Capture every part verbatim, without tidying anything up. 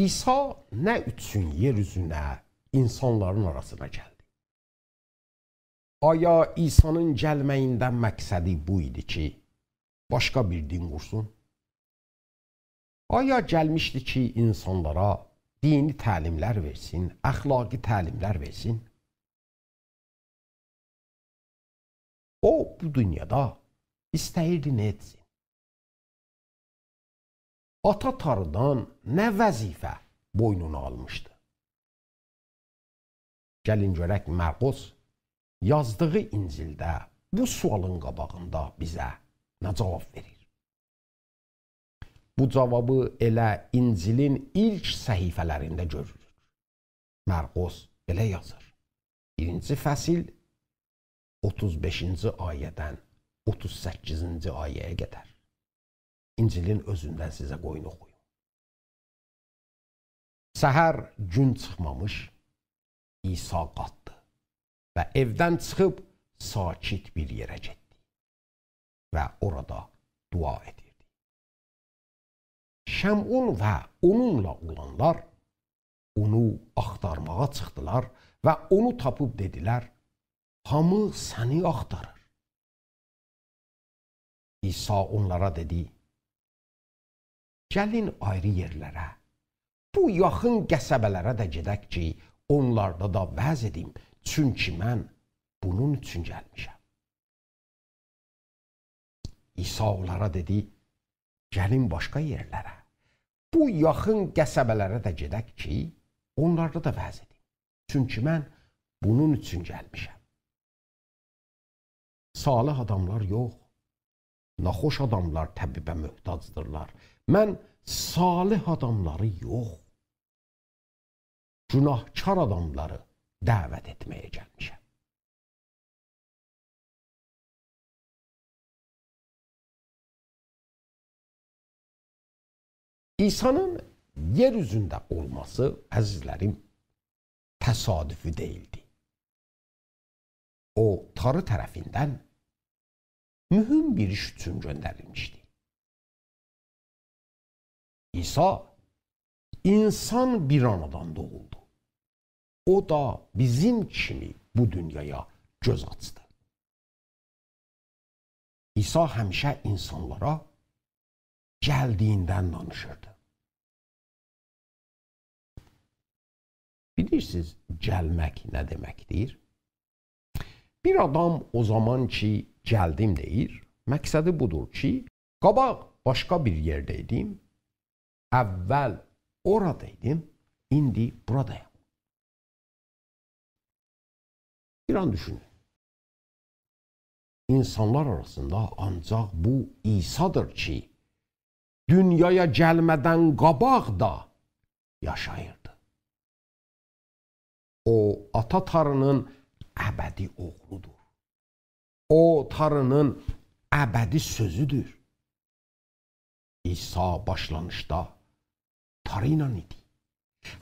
عیسی نه اوچون یئر اوزونه، اینسانلارین آراسینا گلدی؟ آیا عیسی‌نین گلمه‌ییندن مقصدی بو ایدی کی، باشقا بیر دین قورسون؟ آیا گلمیشدی کی، اینسانلارا دینی تعلیملر وئرسین، اخلاقی تعلیملر وئرسین؟ او، بو دونیادا ایسته‌ییردی نه ائتسین؟ آتا تاریدان نه وظیفه بوینونا آلمیشدی؟ گلین گؤرک، مرقس یازدیغی انجیلده بو سؤالین قاباغیندا بیزه نه جواب وئریر. بو جوابی ائله انجیلین ایلک صفحه‌لرینده گؤروروک. مرقس بئله یازیر: بیرینجی فصل، اوتوز بئشینجی آیه‌دن اوتوز سککیزینجی آیه‌یه قدر. انجیلین اؤزوندن سیزه قویون اوخویوم. سحر گون چیخمامیش عیسی قالخدی و ائودن چیخیب ساکت بیر یئره گئتدی و اورادا دعا ائدیردی. شمعون و اونونلا اولانلار اونو آختارماغا چیخدیلار و اونو تاپیب دئدیلر: «هامی سنی آختاریر.» عیسی اونلارا دئدی: «گلین آیری یئرلره، بو یاخین قصبه‌لره ده گئدک کی، اونلاردا دا وعظ ائدیم، چونکی من بونون اوچون گلمیشم.» عیسی اونلارا دئدی: «گلین باشقا یئرلره، بو یاخین قصبه‌لره ده گئدک کی، اونلاردا دا وعظ ائدیم، چونکی من بونون اوچون گلمیشم.» صالح آداملار یوخ، ناخوش آداملار طبیبه محتاجدیرلار. من صالح آداملاری یوخ، گناهکار آداملاری دعوت ائتمه‌یه گلمیشم. عیسی‌نین یئر اوزونده اولماسی، عزیزلریم، تصادفی دئییلدی. او، تاری طرفیندن مهم بیر ایش اوچون گؤندریلمیشدی. عیسی اینسان بیر آنادان دوغولدو. او دا بیزیم کیمی بو دونیایا گؤز آچدی. عیسی همیشه اینسانلارا گلدیییندن دانیشیردی. بیلیرسینیز، گلمک نه دئمکدیر؟ بیر آدام او زامان کی، «گلدیم» دئییر، مقصدی بودور کی، قاباق باشقا بیر یئرده ایدیم، اول اورادا ایدیم، ایندی بورادایام. بیر آن دوشونون. اینسانلار آراسیندا آنجاق بو عیسی‌دیر کی، دونیایا گلمه‌دن قاباق دا یاشاییردی. او، آتا تاری‌نین ابدی اوغلودور. او، تاری‌نین ابدی سؤزودور. عیسی باشلانیشدا تاری ایله ایدی.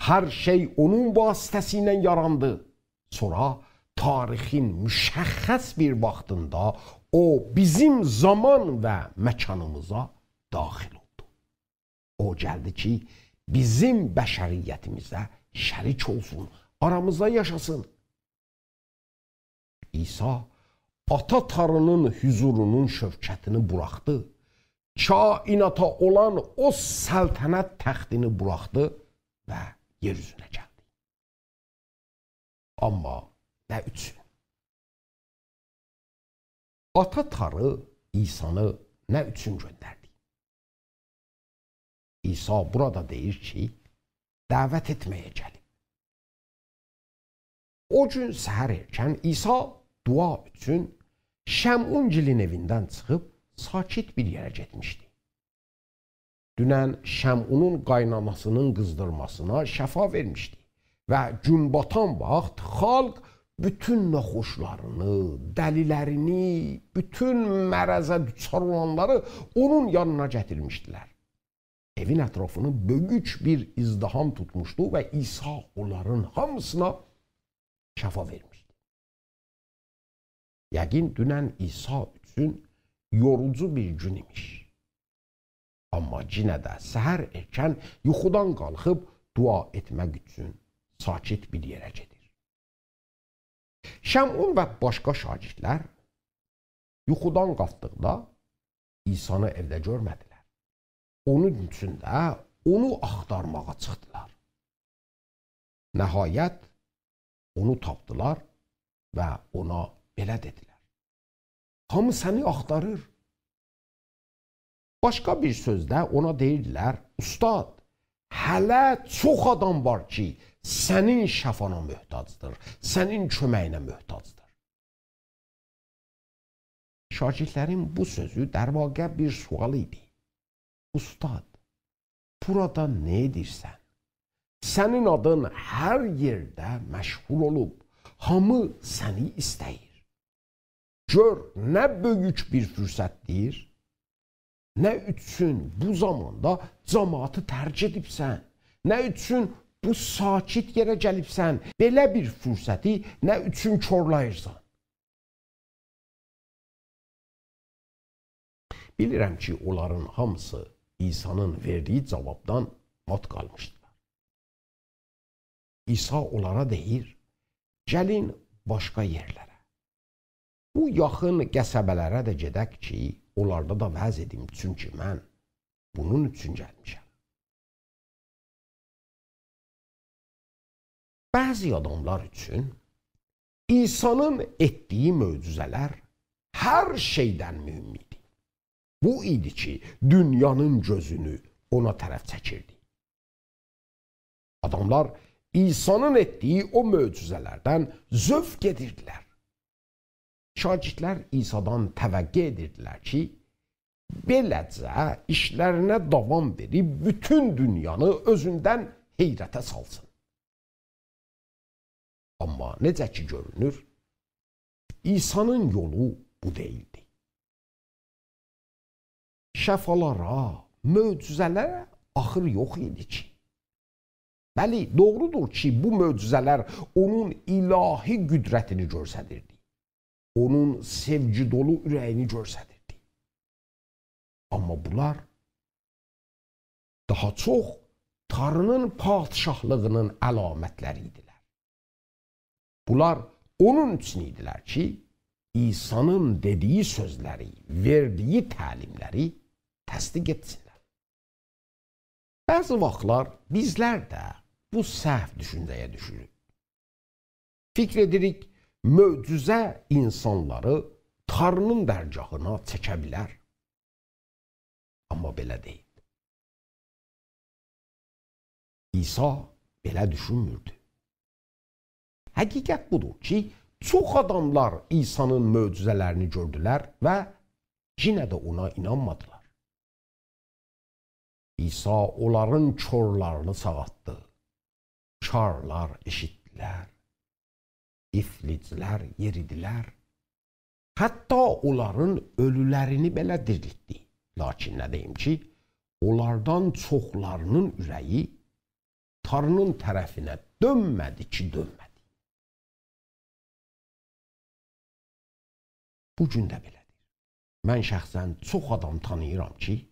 هر شئی اونون واسطه‌سی ایله یاراندی. سونرا تاریخین مشخص بیر واختیندا او بیزیم زامان و مکانیمیزا داخیل اولدو. او گلدی کی، بیزیم بشریتیمیزه شریک اولسون، آرامیزدا یاشاسین. عیسی آتا تاری‌نین حضورونون شوکتینی بوراخدی. کائناتا اولان او سلطنت تختینی بوراخدی و یئر اوزونه گلدی. آمما نه اوچون؟ آتا تاری عیسی‌نی نه اوچون گؤندردی؟ عیسی بورادا دئییر کی، دعوت ائتمه‌یه گلیب. او گون سحر ارکن عیسی دعا اوچون شمعون‌گیلین ائویندن چیخیب ساکت بیر یئره گئتمیشدی. دونن شمعونون قایناناسی‌نین قیزدیرماسینا شفا وئرمیشدی و گون باتان واخت خالق بوتون ناخوشلارینی، دلی‌لرینی، بوتون مرضه دوچار اولانلاری اونون یانینا گتیرمیشدیلر. ائوین اطرافینی بؤیوک بیر ازدحام توتموشدو و عیسی اونلارین هامیسینا شفا وئرمیشدی. یقین دونن عیسی اوچون یوروجو بیر گون ایمیش. آمما یئنه ده سحر ارکن یوخودان قالخیب دعا ائتمک اوچون ساکت بیر یئره گئدیر. شمعون و باشقا شاگردلر یوخودان قالخدیقدا عیسانی ائوده گؤرمه‌دیلر. اونون اوچون ده اونو آختارماغا چیخدیلار. نهایت، اونو تاپدیلار و اونا بئله دئدیلر: «هامی سنی آختاریر.» باشقا بیر سؤزده اونا دئییردیلر: «اوستاد، هله چوخ آدام وار کی، سنین شفانا محتاجدیر، سنین کؤمه‌یینه محتاجدیر.» شاگردلرین بو سؤزو، در واقع، بیر سؤال ایدی. «اوستاد، بورادا نه ائدیرسن؟ سنین آدین هر یئرده مشهور اولوب، هامی سنی ایسته‌ییر. گؤر، نه بؤیوک بیر فرصتدیر. نه اوچون بو زاماندا جماعتی ترک ائدیبسن؟ نه اوچون بو ساکت یئره گلیبسن؟ بئله بیر فرصتی نه اوچون کورلاییرسان؟» بیلیرم کی، اونلارین هامیسی عیسانین وئردیگی جوابدان مات قالمیشدیلار. عیسی اونلارا دئییر: «گلین باشقا یئرلره. بو یاخین قصبه‌لره ده گئدک کی، اونلاردا دا وعظ ائدیم، چونکی من بونون اوچون گلمیشم.» بعضی آداملار اوچون عیسانین ائتدیگی معجزه‌لر هر شئیدن مهم ایدی. بو ایدی کی، دونیانین گؤزونو اونا طرف چکیردی. آداملار عیسانین ائتدیگی او معجزه‌لردن ذوق ائدیردیلر. شاگردلر عیسادان توقع ائدیردیلر کی، بئله‌جه ایشلرینه داوام وئریب بوتون دونیانی اؤزوندن حیرته سالسین. آمما نئجه کی گؤرونور، عیسانین یولو بو دئییلدی. شفالارا، معجزه‌لره آخیر یوخ ایدی کی. بلی، دوغرودور کی، بو معجزه‌لر اونون الهی قدرتینی گؤستریردی. اونون سئوگی دولو اوره‌یینی گؤستریردی. آمما بونلار داها چوخ تانری‌نین پادشاهلیغینین علامتلری ایدیلر. بونلار اونون اوچون ایدیلر کی، عیسانین دئدیگی سؤزلری، وئردیگی تعلیملری تصدیق ائتسینلر. بعضی واختلار بیزلر ده بو سهو دوشونجه‌یه دوشوروک. فیکر ائدیریک، معجزه اینسانلاری تانری‌نین درگاهینا چکه بیلر. آمما بئله دئییل. عیسی بئله دوشونموردو. حقیقت بودور کی، چوخ آداملار عیسانین معجزه‌لرینی گؤردولر و یئنه ده اونا اینانمادیلار. عیسی اونلارین کورلارینی ساغالتدی. کارلار ائشیتدیلر. ایفلیجلر یئریدیلر. حتی اونلارین اؤلولرینی بئله دیریلتدی. لاکین نه دئییم کی، اونلاردان چوخلاری‌نین اوره‌یی تانری‌نین طرفینه دؤنمه‌دی کی، دؤنمه‌دی. بو گون ده بئله‌دیر. من شخصاً چوخ آدام تانیییرام کی،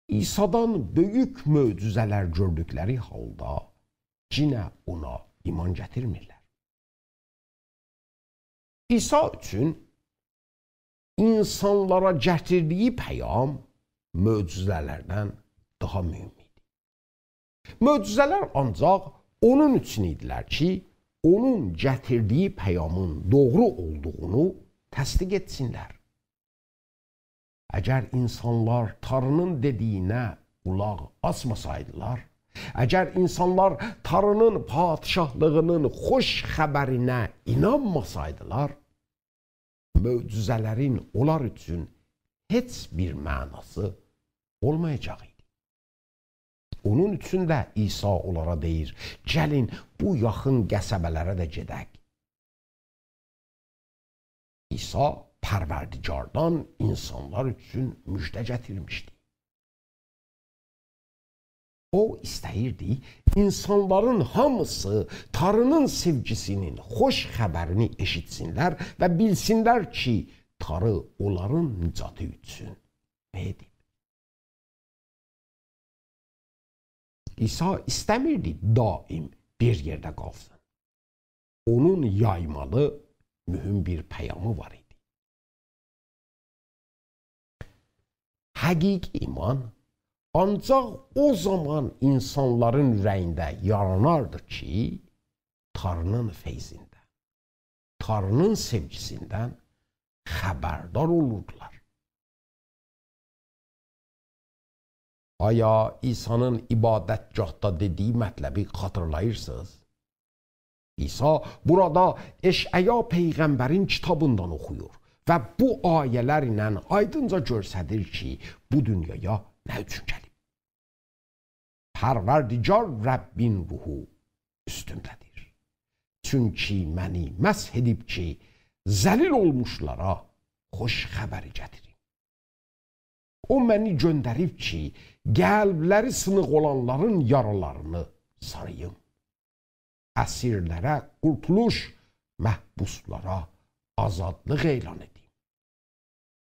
عیسادان بؤیوک معجزه‌لر گؤردوکلری حالدا یئنه اونا ایمان گتیرمیرلر. عیسی اوچون اینسانلارا گتیردیگی پیام معجزه‌لردن داها مهم ایدی. معجزه‌لر آنجاق اونون اوچون ایدیلر کی، اونون گتیردیگی پیامین دوغرو اولدوغونو تصدیق ائتسینلر. اگر اینسانلار تانری‌نین دئدیگینه قولاق آسماسایدیلار، اگر اینسانلار تانری‌نین پادشاهلیغی‌نین خوش خبرینه اینانماسایدیلار، معجزه‌لرین اونلار اوچون هئچ بیر معناسی اولمایاجاق ایدی. اونون اوچون ده عیسی اونلارا دئییر: «گلین، بو یاخین قصبه‌لره ده گئدک.» عیسی پروردگاردان اینسانلار اوچون مژده گتیرمیشدی. او ایسته‌ییردی، اینسانلارین هامیسی تانری‌نین سئوگیسی‌نین خوش خبرینی ائشیتسینلر و بیلسینلر کی، تانری اونلارین نجاتی اوچون نه ائدیب. عیسی ایسته‌میردی دائم بیر یئرده قالسین. اونون یایمالی مهم بیر پیامی وار ایدی. حقیقی ایمان آنجاق او زامان اینسانلارین اوره‌یینده یاراناردی کی، تانری‌نین فیضیندن، تانری‌نین سئوگیسیندن خبردار اولوردولار. آیا عیسی‌نین عبادتگاهدا دئدیگی مطلبی خاطیرلاییرسینیز؟ عیسی بورادا اشعیا پیغمبرین کیتابیندان اوخویور و بو آیه‌لر ایله آیدینجا گؤستریر کی، بو دونیایا نه اوچون گلیب. پروردگار ربّین روحو اوستومده‌دیر. چونکی منی مسح ائدیب کی، ذلیل اولموشلارا خوش خبری گتیریم. او منی گؤندریب کی، قلبلری سینیق اولانلارین یارالارینی ساریییم. اسیرلره قورتولوش، محبوسلارا آزادلیق اعلان ائدیم.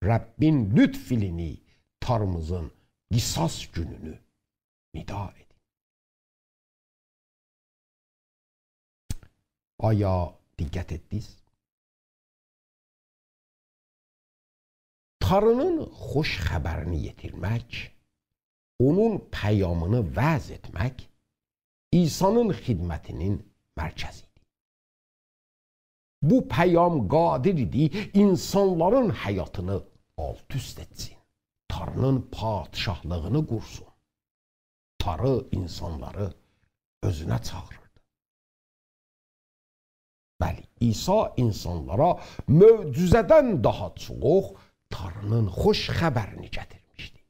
ربّین لطف ایلینی، تانریمیزین قصاص گونونو ندا ائدیم. آیا دقت ائتدینیز؟ تانری‌نین خوش خبرینی یئتیرمک، اونون پیامینی وعظ ائتمک عیسی‌نین خدمتی‌نین مرکزی ایدی. بو پیام قادر ایدی اینسانلارین حیاتینی آلت-اوست ائتسین، تانری‌نین پادشاهلیغینی قورسون. تانی اینسانلاری اؤزونه چاغیریردی. بلی، عیسی اینسانلارا معجزه‌دن داها چوخ تانری‌نین خوش خبرینی گتیرمیشدی.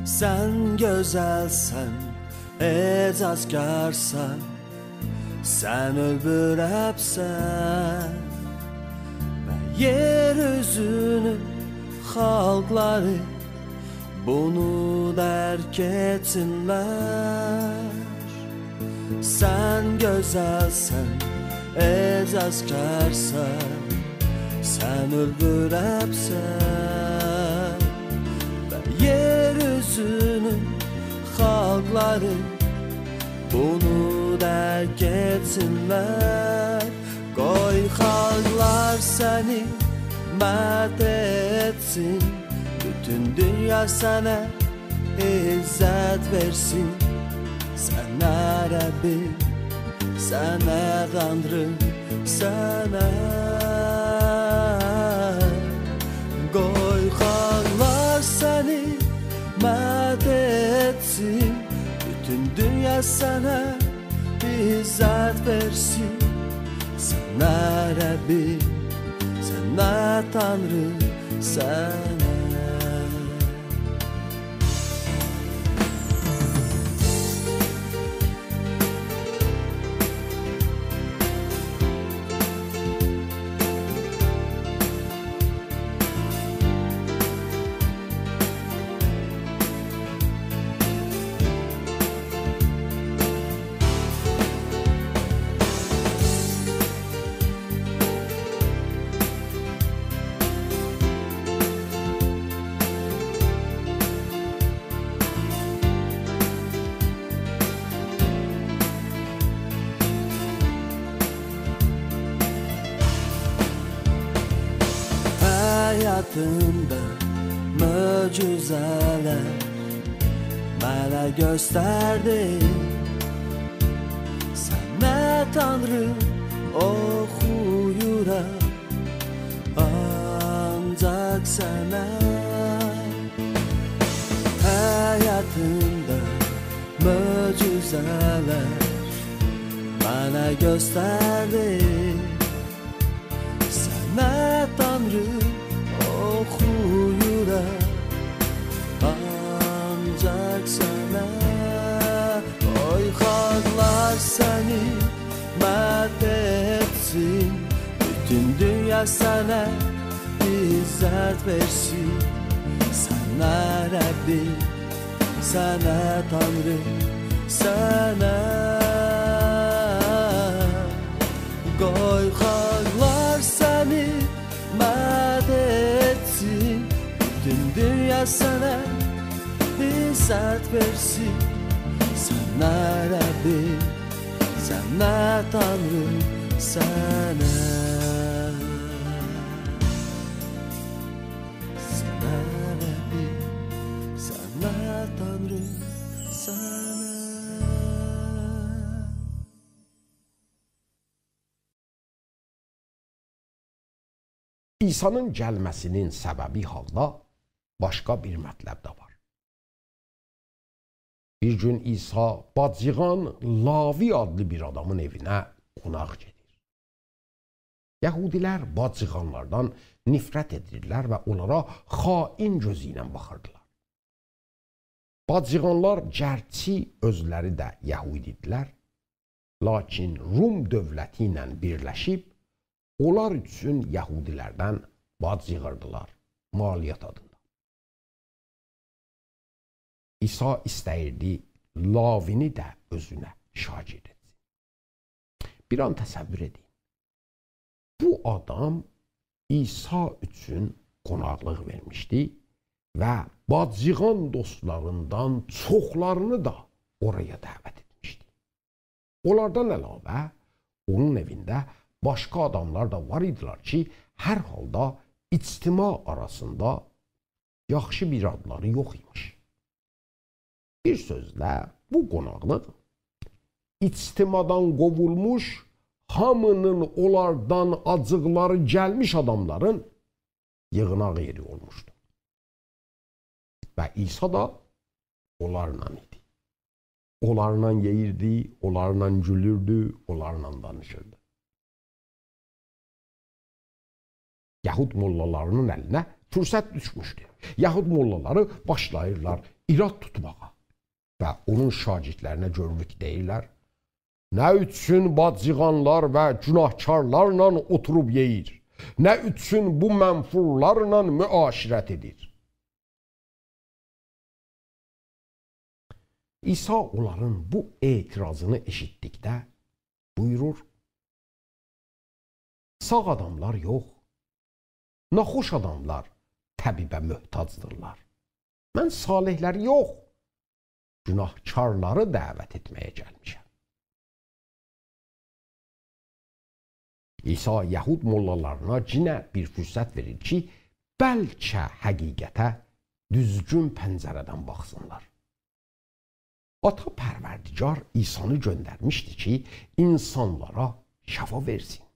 سن گؤزلسن، اعجازکارسان، سن اؤلوب اؤلوبسن و یئر اوزونون خالقلاری بونو درک ائتسینلر. سن گؤزلسن، اعجازکارسان، سن اؤلوب اؤلوبسن و یئر اوزونون خالقلاری بونو درک ائتسینلر. قوی خالقلار سنی مدح ائتسین، بوتون دونیا سنه عزت وئرسین. سنه ربّیم، سنه تانری، سنه. قوی خالقلار سنی مدح ائتسین، بوتون دونیا سنه عزت وئرسین. سنه ربّیم، سنه تانری، سنه. حیاتیمدا معجزه‌لر منه گؤستردین. سنه تانری اوخویورام، آنجاق سنه. حیاتیمدا معجزه‌لر منه گؤستردین. سنه تانری اوخویورام، آنجاق سنه. قوی خالقلار سنی مدح ائتسین، بوتون دونیا سنه عزت وئرسین. سنه ربّیم، سنه تانری، سنه. قوی خالقلار سنی مدح ائتسین، بوتون دونیا سنه عزت وئرسین. سنه ربّیم، سنه تانریم، سنه. سنه ربّیم، سنه تانریم، سنه. عیسی‌نین گلمه‌سی‌نین سببی حالدا باشقا بیر مطلب ده وار. بیر گون عیسی باجیغان لاوی آدلی بیر آدامین ائوینه قوناق گئدیر. یهودی‌لر باجیغانلاردان نفرت ائدیردیلر و اونلارا خائن گؤزو ایله باخیردیلار. باجیغانلار گرچی اؤزلری ده یهودی‌دیلر، لاکین روم دؤولتی ایله بیرلشیب اونلار اوچون یهودی‌لردن باج ییغیردیلار، مالیات آدیندا. عیسی ایسته‌ییردی لاوینی ده اؤزونه شاگرد ائتسین. بیر آن تصوّر ائدین. بو آدام عیسی اوچون قوناقلیق وئرمیشدی و باجیغان دوستلاریندان چوخلارینی دا اورایا دعوت ائتمیشدی. اونلاردان علاوه، اونون ائوینده باشقا آداملار دا وار ایدیلر کی، هر حالدا اجتماع آراسیندا یاخشی بیر آدلاری یوخ ایمیش. بیر سؤزله، بو قوناقلیق اجتماعدان قووولموش، هامی‌نین اونلاردان آجیقلاری گلمیش آداملارین ییغیناق یئری اولموشدو. و عیسی دا اونلارلا ایدی. اونلارلا یئییردی، اونلارلا گولوردو، اونلارلا دانیشیردی. یهود موللالاری‌نین الینه فرصت دوشموشدو. یهود موللالاری باشلاییرلار ایراد توتماغا. و اونون شاگردلرینه گؤرور کی، دئییرلر: «نه اوچون باجیغانلار و گناهکارلارلا اوتوروب یئییر؟ نه اوچون بو منفورلارلا معاشرت ائدیر؟» عیسی اونلارین بو اعتراضینی ائشیتدیکده بویورور: «ساغ آداملار یوخ، ناخوش آداملار طبیبه محتاجدیرلار. من صالحلری یوخ، گناهکارلاری دعوت ائتمه‌یه گلمیشم.» عیسی یهود موللالارینا یئنه بیر فرصت وئریر کی، بلکه حقیقته دوزگون پنجره‌دن باخسینلار. آتا پروردگار عیسی‌نی گؤندرمیشدی کی، اینسانلارا شفا وئرسین.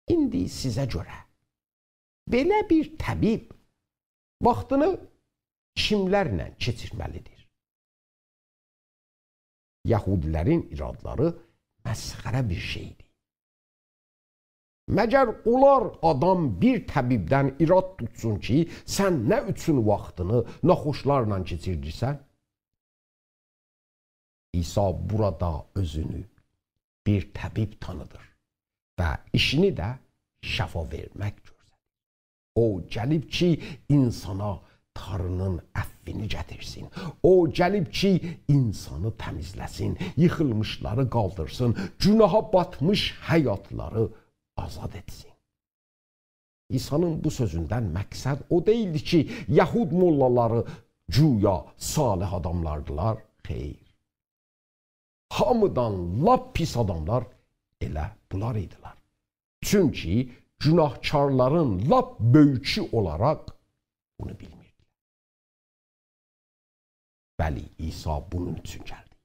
ایندی سیزه گؤره، بئله بیر طبیب واختینی کیملرله کئچیرمه‌لیدیر؟ یهودی‌لرین ایرادلاری مسخره بیر شئیدیر. مگر اولار آدام بیر طبیبدن ایراد توتسون کی، سن نه اوچون واختینی ناخوشلارلا کئچیردیرسن؟ عیسی بورادا اؤزونو بیر طبیب تانیدیر و ایشینی ده شفا وئرمک گؤرسدیر. او گلیب کی، اینسانا تاری‌نین عفوینی گتیرسین. او گلیب کی، اینسانی تمیزله‌سین، ییخیلمیشلاری قالدیرسین، گوناها باتمیش حیاتلاری آزاد ائتسین. عیسی‌نین بو سؤزوندن مقصد او دئییلدی کی، یهود موللالاری گویا صالح آداملاردیلار. خیر. هامیدان لاپ پیس آداملار ائله بونلار ایدیلر. چونکی گناهکارلارین لاپ بؤیوکو اولاراق بونو بیلمیردیلر. بلی، عیسی بونون اوچون گلدی.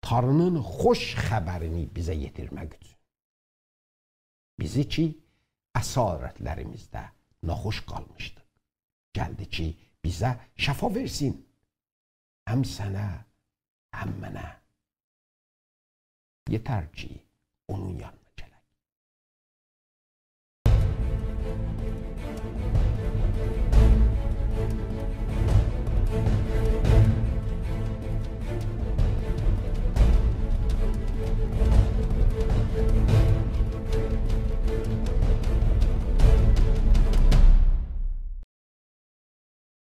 تاری‌نین خوش خبرینی بیزه یئتیرمک اوچون. بیزی کی، اسارتلریمیزده ناخوش قالمیشدیق، گلدی کی، بیزه شفا وئرسین. هم سنه، هم منه. یئتر کی، اونون یانینا